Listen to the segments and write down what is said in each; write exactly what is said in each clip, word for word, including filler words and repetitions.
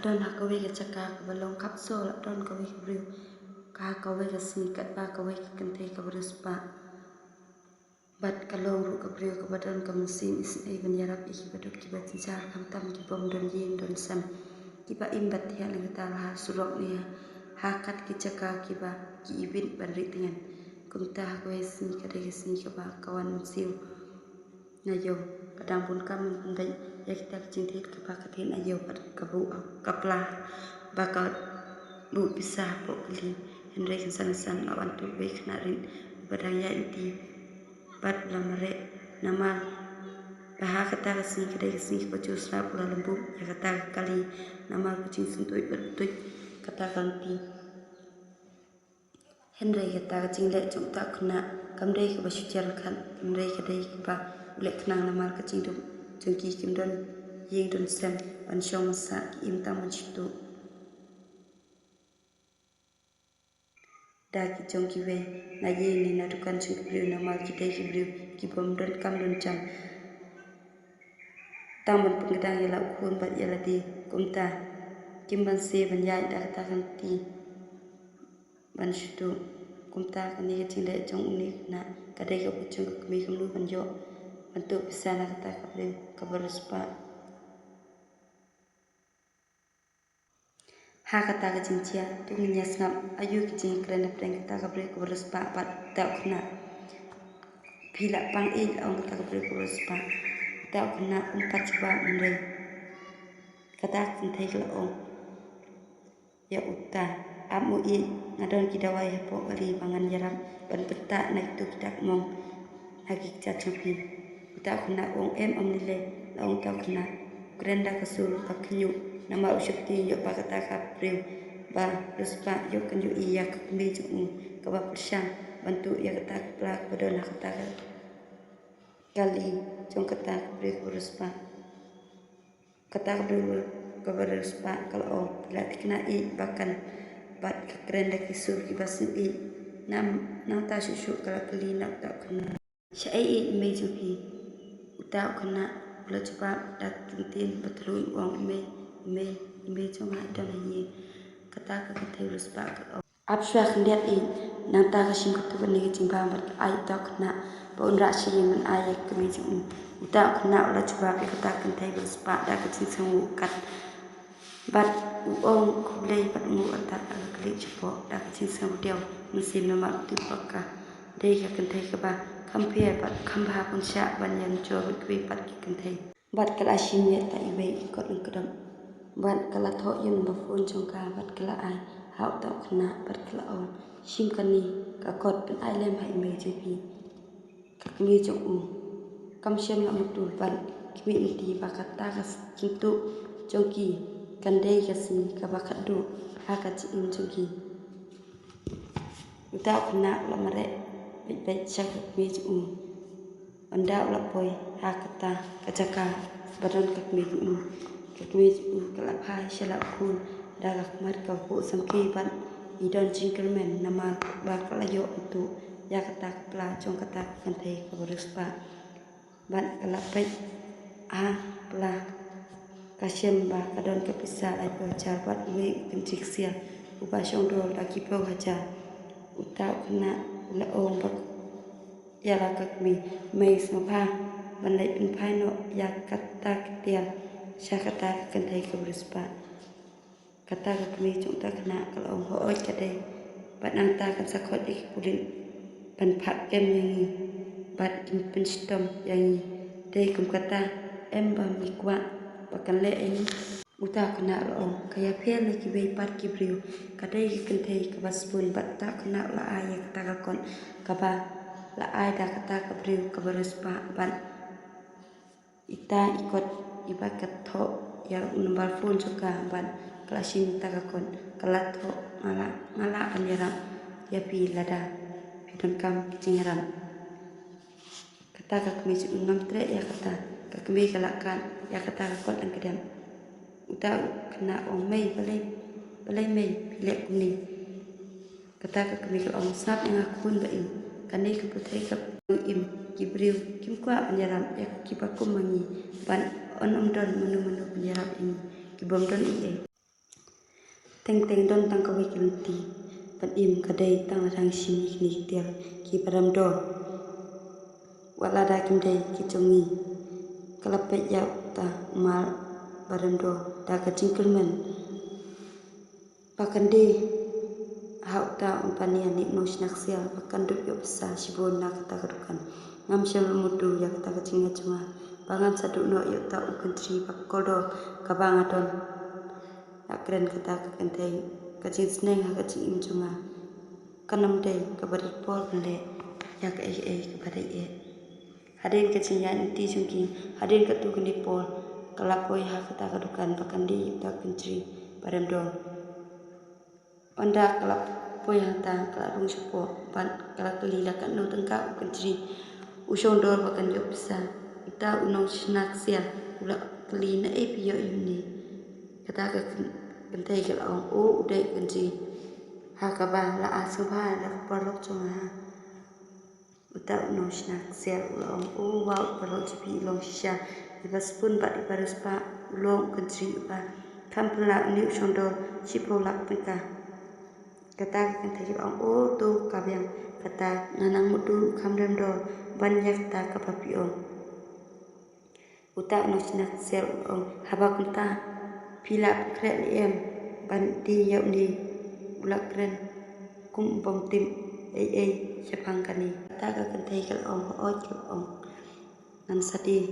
Don ha kawei ka jaka kaba long khapso, la don kawei ka briew ka ha kawei ka sngi katba kawei ka kynthei kaba riewspah. Bad ka long ruh ka briew kaba don ka mynsiem isynei ban ïarap ïa kiba duk kiba jynjar, khamtam ki bym don ïing don sem, kiba im bad thiah lyngkhuh ha surok ne ha kat ki jaka kiba ki ibit ban rieh tngen. Kumta ha kawei ka sngi, ka dei ka sngi kaba ka wan mynsiem na ïew, ka dang bun kam ban pynbeit ïa kita ki jingthied kiba ka thied na ïew bad ka buh ka pla ba ka buh pisa hapoh kali. Hynrei kynsan kynsan la wan tuh uwei u khynnah rit uba dang ïaid lynti bad u la mareh. Namar ba ha kata ka sngi ka dei ka sngi kaba ju shlap, u la lyngngoh ïa kata ka kali namar ka jingsyntuid bad tuid kata ka lynti. Hynrei kata ka jingleh jong uta u khynnah kam dei kaba shu jia khat, hynrei ka dei kaba u leh khnang namar ka jingduk jong ki, kim don ïing don sem ban shong ban sah, ki im tang ban shu tuh da ki jong kiwei na ïing ne na dukan jong ki briew, namar ki dei ki briew ki bym don kam don jam, tang ban pynkdang ïa la u khun bad ïa lade. Kumta kim banse ban ïaid da kata ka lynti ban shu tuh. Kumta kane ka jingleh jong une u khynnah ka dei ka bud jong ka kmie kumno ban ïoh ban tuh pisa na kata ka briew kaba riewspah. Ha kata ka jingjia to ngin ïa sngap aïu ki jingkren hapdeng kata ka briew kaba riewspah bad uta u khynnah. Phi lah pang ïeit, la ong kata ka briew kaba riewspah. Uta u khynnah um pat jubab, hynrei kata ka kynthei ka la ong ïa uta, ap mo ïeit, nga don ki dawai hapoh kali ba ngan ïarap ban pyntah na kito ki dak mong ha ki kjat jong phi. Uta u khynnah u ong, em, ym lei lei, la ong uta u khynnah. U kren da ka sur ba khynñiuh namar u sheptieng ïoh ba kata ka briew ba riewspah ïoh kynjoh ïa ka kmie jong u kaba pyrshang ban tuh ïa kata ka pla kaba don ha kata ka kali jong kata ka briew kaba riewspah. Kata ka briew kaba riewspah ka la ong, phi la thikna ïeit ba kan, bad ka kren da ki sur kiba sngewsih. Nam, nangta shuh shuh ka la kylli na uta u khynnah, shaei ïeit i mei jong phi? Uta u khynnah u la jubab da ka ktien ba tylluid, u ong, i mei, i mei, i mei jong nga i don ha ïing. Kata ka kynthei riewspah ka la ong, ap shuwa khyndiat ïeit. Nangta ka shim katto katne ka jingbam bad ka ai uta u khynnah ba un rah sha ïing ban ai ïa ka kmie jong u. Uta u khynnah u la jubab ïa kata ka kynthei ba riewspah da ka jingsngewnguh kat bad u ong khublei bad u nguh artat ha ka klik shapoh da ka jingsngewdiaw mynsiem namar u tip ba ka dei ka kynthei kaba kham pher bad kham bha pynshah ban ïanujor bad kiwei pat ki kynthei. Bad ka la shim ïa ta iwei i kot lyngkdop bad ka la thoh ïa u number phone jong ka bad ka la ai ha uta u khynnah bad ka la ong, shim kane ka kot, pyn ai lem ha i mei jong phi. Ka kmie jong u kam shym la mutdur bad ki mih lynti ba kata ka jingtuh jong ki kan dei ka sngi kaba khatduh ha ka jingim jong ki. Uta u khynnah u la mareh beit beit sha ka kmie jong u. Ynda u la poi ha kata ka jaka ba don ka kmie jong u, ka kmie jong u ka la phai sha la u khun da ka khmat kaba buh samrkhie bad i don jingkyrmen namar ba ka la ïoh ban tuh ïa kata ka pla jong kata ka kynthei kaba riewspah. Bad ka la peit ha pla, ka shem ba ka don ka pisa laiphew hajar bad uwei u kynjri ksiar uba shong dor da ki phew hajar. Uta u khynnah u la ong bad ïa la ka kmie, mei, sngewbha ban leit pynphai noh ïa kata ka tiar sha kata ka kynthei kaba riewspah. Kata ka kmie jong uta u khynnah ka la ong, hooid ka dei, bad nangta kan sa khot ïa ki pulit ban phah kem ïa ngi bad kin pynshitom ïa ngi. Dei kum kata em ba mi kwah ba kan leh ïa ngi? Uta u khynnah u la ong, ka ïapher na kiwei pat ki briew, ka dei ka kynthei kaba sbun. Bad uta u khynnah u la ai ïa kata ka kot kaba la ai da kata ka briew kaba riewspah bad ita i kot iba ka thoh ïa u number phone jong ka bad ka la shim ïa kata ka kot, ka la thoh, nga la, nga lah ban ïarap ïa phi lada phi donkam jingïarap. Kata ka kmie jong u ngam treh ïa kata, ka kmie ka la kat ïa kata ka kot lyngkdop. Uta u khynnah u ong, mei, balei, balei mei phi leh kumne? Kata ka kmie ka la ong, sngap ïa nga khun ba im, kane ka pyrthei kaba im, ki briew kim kwah ban ïarap ïa kiba kum ma ngi, bad yn ym don mano mano ban ïarap ïa ngi ki bym don ei ei. Teng teng don tang kawei ka lynti ban im, ka dei tang la dang shim ïa kine ki tiar ki ba rem dor. Wat lada kim dei ki jong ngi, ka la peit ïa uta u mar ba rem dor da ka jingkyrmen ba kan die ha uta u paniar ne u nongshna ksiar ba kan dup ïoh pisa shibun na kata ka dukan. Ngam shym la mutdur ïa kata ka jingngeit jong nga ba ngan sa duh noh ïa uta u kynjri ba kordor kaba nga don. La kren kata ka kynthei, ka jingsneng ha ka jingim jong nga kan ym dei kaba rit por ban leh ïa kaei kaei kaba dei eh. Hadien ka jingïaid lynti jong ki, hadien katto katne por, ka la poi ha kata ka dukan ba kan die ïa uta u kynjri ba rem dor. Ynda ka la poi hangta, ka la rung shapoh bad ka la kylli la katno tyngka u kynjri u shong dor ba kan ïoh pisa. Uta u nongshna ksiar u la kylli, naei phi ïoh ïa une? Kata ka kyn-, kynthei ka la ong, o, u dei u kynjri ha kaba la ai sngewbha da ka paralok jong nga. Uta u nongshna ksiar u la ong, o, wa, u paralok jong phi u long shisha, i ba sbun bad i ba riewspah, u long u kynjri uba kham phylla, une u shong dor shiphew lak tyngka. Kata ka kynthei ka la ong, o, to ka biang, kata nga nang mutdur u kham rem dor ban ïa kata kaba phi ong. Uta u nongshna ksiar u la ong, haba kumta phi la pynkhreh leh em ban die ïa une? U la kren kum u bym tip ei ei shaphang kane. Kata ka kynthei ka la ong, hooid ka la ong, ngan sa die.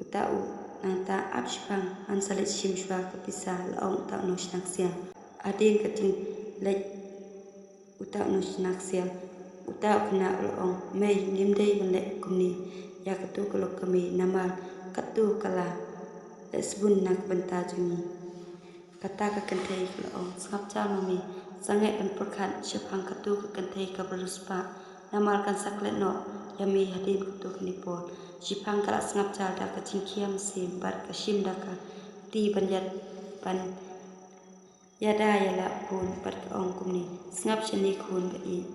Uta u, nangta ap shipang, ngan sa leit shim shuwa ka pisa, la ong uta u nongshna ksiar. Hadien ka jingleit uta u nongshna ksiar, uta u khynnah u la ong, mei, ngim dei ban leh kumne ïa katto ka lok ka mei, namar katto ka la leh sbun na ka bynta jong ngi. Kata ka kynthei ka la ong, sngap jar ma me, sangeh ban pyrkhat shaphang katto ka kynthei kaba riewspah, namar kan sa klet noh ïa me hadien katto katne por. Shipang ka la sngap jar da ka jingkhia mynsiem bad ka shim da ka kti ban ïa, ban ïada ïa la u khun bad ka ong kumne, sngap shane khun ba ïeit,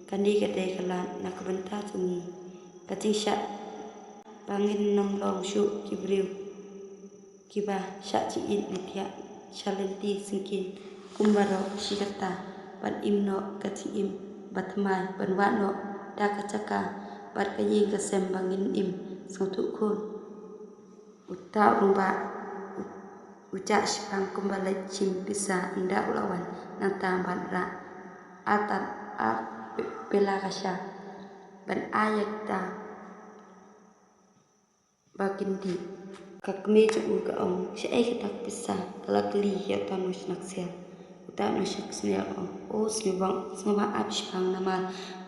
kane ka dei ka lad na ka bynta jong ngi. Ka jingshah ba ngin nym long shuh ki briew kiba shah jingit ne thiah sha lynti syngkien kum baroh shi katta, ban im noh ka jingim ba thymmai, ban wad noh da ka jaka bad ka ïing ka sem ba ngin im sngewthuh khun. Uta u rangbah u, u jah shipang kumba leit shim pisa, ynda u la wan nangta ban rah artat ar pe-, pela ka sha ban ai ïa kita ba kin die. Ka kmie jong u ka ong, shaei kata ka pisa? Ka la kylli ïa uta u nongshna ksiar. Uta u nongshna ksiar u ong, o, sngewbha, sngewbha ap shipang namar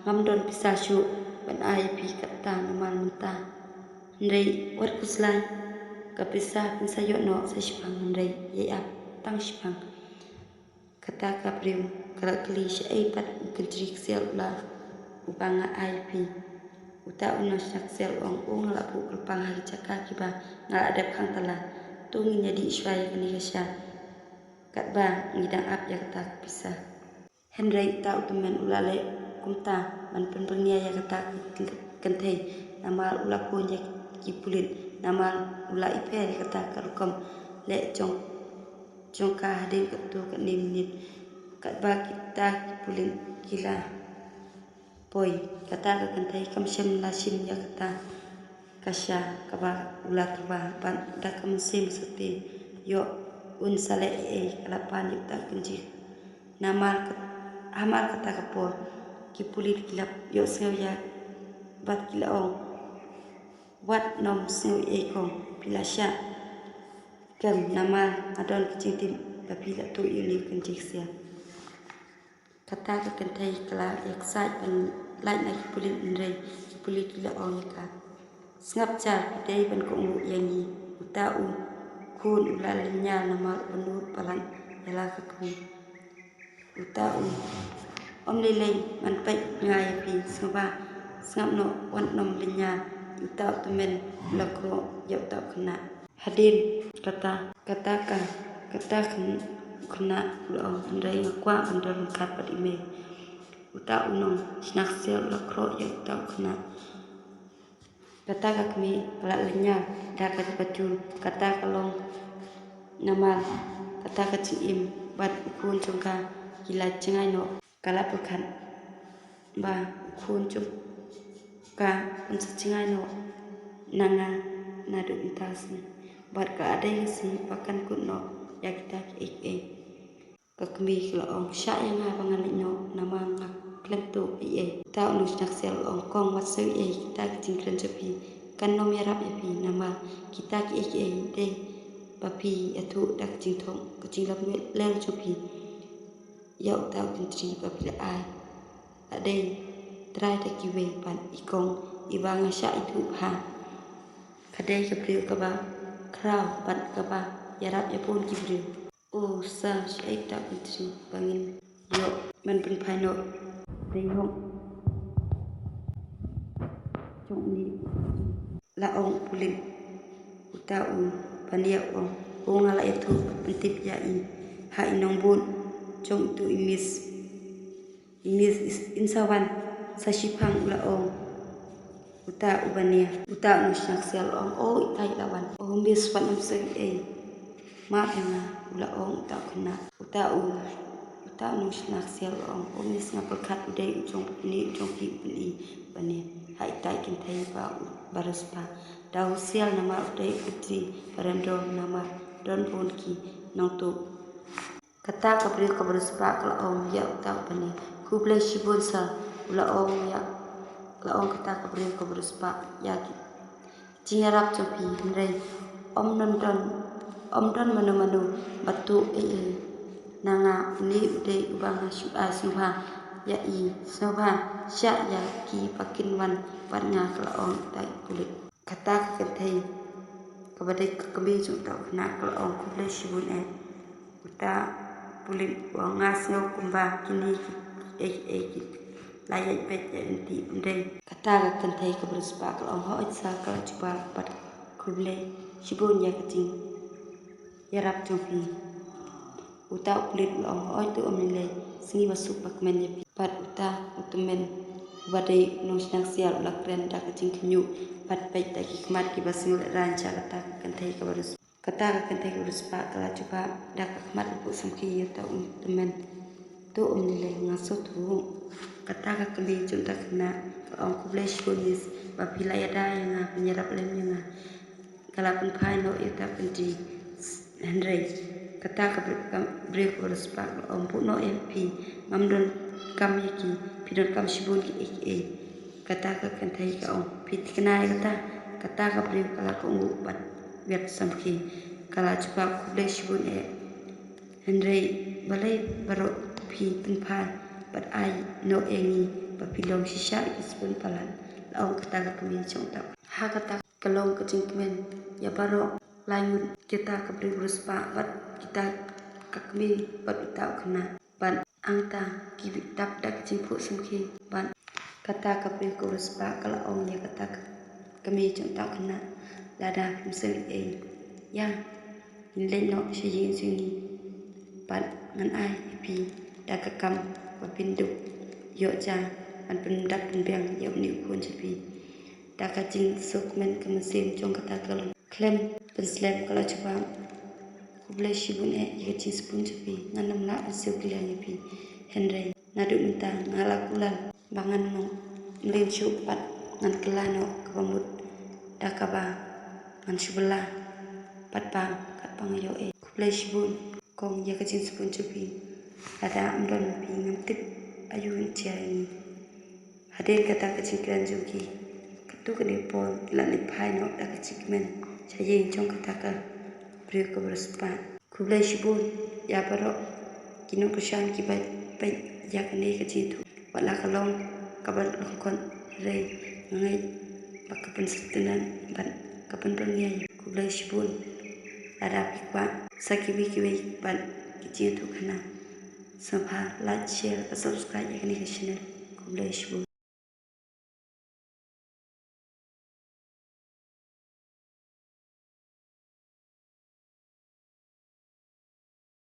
ngam don pisa shuh ban ai ïa phi katta namar mynta. Hynrei wat khuslai, ka pisa phin sa ïoh noh sa shipang, hynrei ïai ap tang shipang. Kata ka briew ka la kylli, shaei pat u kynjri ksiar u la, uba nga ai ïa phi? Uta u nongshna ksiar u ong, o, nga la buh kyrpang ha ki jaka kiba nga la dep khang tala. To ngin ïa dih shuwa ïa kane ka sha katba ngi dang ap ïa kata ka pisa. Hynrei uta u tymmen u la leh kumta ban pynbyrngia ïa kata ka kynthei, namar u la khun ïa ki pulit, namar u la ïapher ïa kata ka rukom leh jong, jong ka hadien katto katne minit. Katba kita ki pulit ki la poi, kata ka kynthei kam shym la shim ïa kata ka sha kaba u la tyrwa, bad da ka mynsiem satia ïoh un sa leh ei ei, ka la pan ïa uta u kynjri. Namar kat-, hamar kata ka por ki pulit ki la ïohsngew ïa bad ki la ong, wat nym sngew ei ei kong, phi la shah kem namar nga don ka jingtip ba phi la tuh ïa une u kynjri ksiar. Kata ka kynthei ka la ïaksaid ban lait na ki pulit, hynrei ki pulit ki la ong ïa ka, sngap jar, phi dei ban kohnguh ïa ngi. Uta u khun u la lynñiar namar u pynnud palat ïa la ka kmie. Uta u, ym lei lei, ngan peit nga ïa phi, sngewbha sngap noh, wat nym lynñiar. Uta u tymmen u la khroh ïa uta u khynnah. Hadien kata, kata ka, kata ka khynnah u la ong, hynrei nga kwah ban don ryngkat bad i mei. Uta u nongshna ksiar u la khroh ïa uta u khynnah. Kata ka kmie ka la lynñiar da ka jubab, kata ka long namar kata ka jingim bad u khun jong ka ki la jngai noh. Ka la pyrkhat ba u khun jong ka un sa jngai noh na nga naduh mynta sni bad ka dei ka sngi ba kan kut noh ïa kita kiei kiei. Ka kmie ka la ong, shah ïa nga ba ngan leit noh namar nga khlem tuh ei ei. Uta u nongshna ksiar u la ong, kong wat sngew ei ei, kita ki jingkren jong phi kan nym ïarap ïa phi namar kita kiei kiei dei ba phi ïathuh da ka jingthok, ka jinglam lel jong phi ïa uta u kynthei ba phi la ai. La dei trai da kiwei bad i kong i ba nga shah ithuh bha. Ka dei ka briew kaba khraw bad kaba ïarap ïa bun ki briew. O sir, shaei uta u kynthei ba ngin ïoh ban pynphai noh? Dei hok jong une, la ong u pulit. Uta u bania u ong, o nga la ïathuh pyntip ïa i ha i nongbud jong utu i miss. I miss in sa wan sa shiphang, u la ong uta u bania. Uta u nongshna ksiar u la ong, o itai i la wan. O miss, wat nym sngew ei ei, map ïa nga, u la ong uta u khynnah. Uta u, uta u nongshna ksiar u la ong, o miss, nga pyrkhat u dei u jong une u jong phi u pyni bania ha itai i kynthei ba u, ba riewspah. Da husiar namar u dei u kynthei ba rem dor namar don bun ki nongtuh. Kata ka briew kaba riewspah ka la ong ïa uta u bania, khublei shibun sir. U la ong ïa, la ong kata ka briew kaba riewspah ïa ki jingïarap jong phi, hynrei ym don, ym don mano mano ba tuh ei ei na nga. Une u dei uba nga shu ai sngewbha ïa i, sngewbha shah ïa ki ba kin wan bad nga, ka la ong uta u pulit. Kata ka kynthei kaba dei ka kmie jong uta u khynnah ka la ong, khublei shibun eh uta u pulit, u ong, nga sngew kumba kine kiei kiei ki la ïaid beit ïaid lynti, ym dei? Kata ka kynthei kaba riewspah ka la ong, hooid sir, ka la jubab bad khublei shibun ïa ka jingïarap jong phi. Uta u pulit u la ong, hooid to, ym lei lei, sngi ba suk ba kmen ïa phi. Bad uta u tymmen uba dei u nongshna ksiar u la kren da ka jingkhynñiuh bad peit da ki khmat kiba sngewlehrain sha kata ka kynthei kaba riewspah. Kata ka kynthei kaba riewspah ka la jubab da ka khmat ba phuh samrkhie ïa uta u tymmen, to ym lei lei, nga sngewthuh. Kata ka kmie jong uta u khynnah ka la ong, khublei shibun miss ba phi la ïada ïa nga ban ïarap lem ïa nga. Ka la pynphai noh ïa uta u kynthei, hynrei kata ka briew, ka briew kaba riewspah ka la ong, buh noh ïa phi, ngam donkam ïa ki, phi donkam shibun kiei kiei. Kata ka kynthei ka ong, phi thikna ïa kata? Kata ka briew ka la kohnguh bad wiar samrkhie. Ka la jubab, khublei shibun eh, hynrei balei baroh phi pynphai bad ai noh ïa ngi ba phi long shisha ïa ki spun palat? La ong kata ka kmie jong uta. Ha kata ka long ka jingkmen ïa baroh lai ngut, kita ka briew riewspah bad kita ka kmie bad uta u khynnah. Bad hangta ki dap da ka jingphuh samrkhie. Bad kata ka briew kaba riewspah ka la ong ïa kata ka kmie jong uta u khynnah, lada phim sngew ei ei, ïa ngin leit noh sha ïing jong ngi bad ngan ai ïa phi da ka kam ba phin dup ïoh ja ban pyndap pynbiang ïa une u khun jong phi. Da ka jingsngewkmen ka mynsiem jong kata ka khlem pynslem ka la jubab, khublei shibun eh ïa ka jingspun jong phi, ngan nym lah ban siew kylliang ïa phi, hynrei naduh mynta nga la kular ba ngan nym leit shuh bad ngan kylla noh kaba mut da kaba ngan shu bylla bad bam katba nga ïoh ei. Khublei shibun kong ïa ka jingspun jong phi. Lada ym don ma phi ngam tip aïu yn jia ïa ngi. Hadien kata ka jingkren jong ki, katto katne por ki la leit phai noh da ka jingkmen sha ïing jong kata ka briew kaba riewspah. Khublei shibun ïa baroh ki nongkyrshan kiba peit ïa kane ka jingïathuh. Wat la ka long kaba lyngkot, hynrei nga ngeit ba ka pynsngewtynnat bad ka pynbyrngia. Khublei shibun. Lada phi kwah sa kiwei kiwei pat ki jingïathuhkhana, sngewbha like, share bad subscribe ïa kane ka channel. Khublei shibun.